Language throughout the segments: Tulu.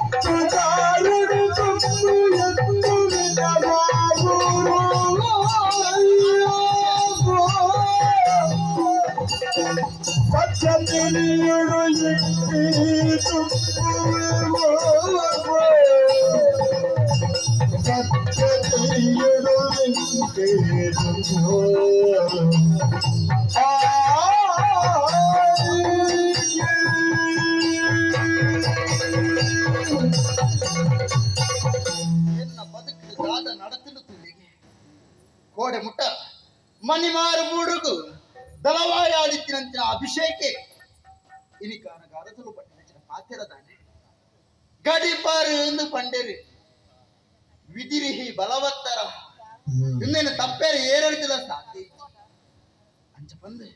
ಪೊತ್ತುದಾರುಡು ದುಂಬು ಎತ್ತುವಿನ ಬಾಬುರು ಸತ್ಯ ತಿಳಿಯುಡು ಇಂತಿ ದುಂಬು ಸತ್ಯ ತಿಳಿಯುಡು ಇಂತಿ ದುಂಬು ಎನ್ನ ಬದುಕು ದಾದ ನಡತಿನ ತುಳಿಗೆ ಕೋಡೆ ಮುಟ್ಟ ಮನಿಮಾರು ಬೂಡುಗು ದಳವಾಯ ಆದಿತ್ತಿನಂತಿನ ಅಭಿಷೇಕೆ ಇನಿಕಾನಗ ಅರಸಲು ಪಟ್ಟಿನ ಪಾತೆರದಾನೆ ಗಡಿಪಾರು ಎಂದು ಪಂಡೆರು ವಿಧಿರಿಹಿ ಬಲವತ್ತರ ಇನ್ನೇನು ತಪ್ಪೇರು ಏರಳಿತಿಲ್ಲ ಸಾಧ್ಯ ಇಜ್ಜಿ. ಅಂಚ ಬಂದು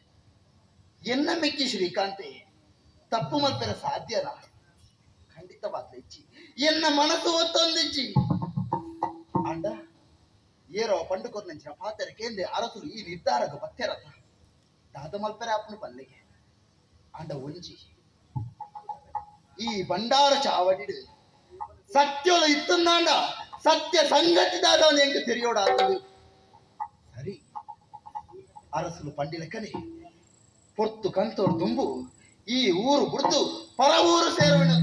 ಎನ್ನ ಮೆಕ್ಕಿ ಶ್ರೀಕಾಂತೆ ತಪ್ಪು ಮಲ್ಪೆರ ಸಾಧ್ಯನಾ? ಖಂಡಿತವಾದ ಇಜ್ಜಿ. ಎನ್ನ ಮನಸ್ಸು ಒತ್ತೊಂದಿಜ್ಜಿ. ಅಂಡ ಏರೋ ಪಂಡುಕೊರ್ನಂಚಿನ ಪಾತೆರ ಕೇಂದ್ರ ಅರಸುಲು ಈ ನಿರ್ಧಾರಗ ಬತ್ತೆರತ ದಾದ ಮಲ್ಪೆರೆ ಅಪ್ಪನು ಪಲ್ಲಿಗೆ. ಅಂಡ ಒಂಜಿ ಈ ಭಂಡಾರ ಚಾವಡಿಡು ಸತ್ಯೊಲು ಇತ್ತಂದಾಂಡ ಸತ್ಯ ಸಂಗತಿ ದಾದವನು ಎಂಕ ತೆರಿಯೋಡ ಆತದು. ಸರಿ, ಅರಸುಲು ಪಂಡಿಲಕ್ಕನೆ ಪೊರ್ತು ಕಂತೋರು ದುಂಬು ಈ ಊರು ಬುಡ್ದು ಪರ ಊರು ಸೇರುವಿನ.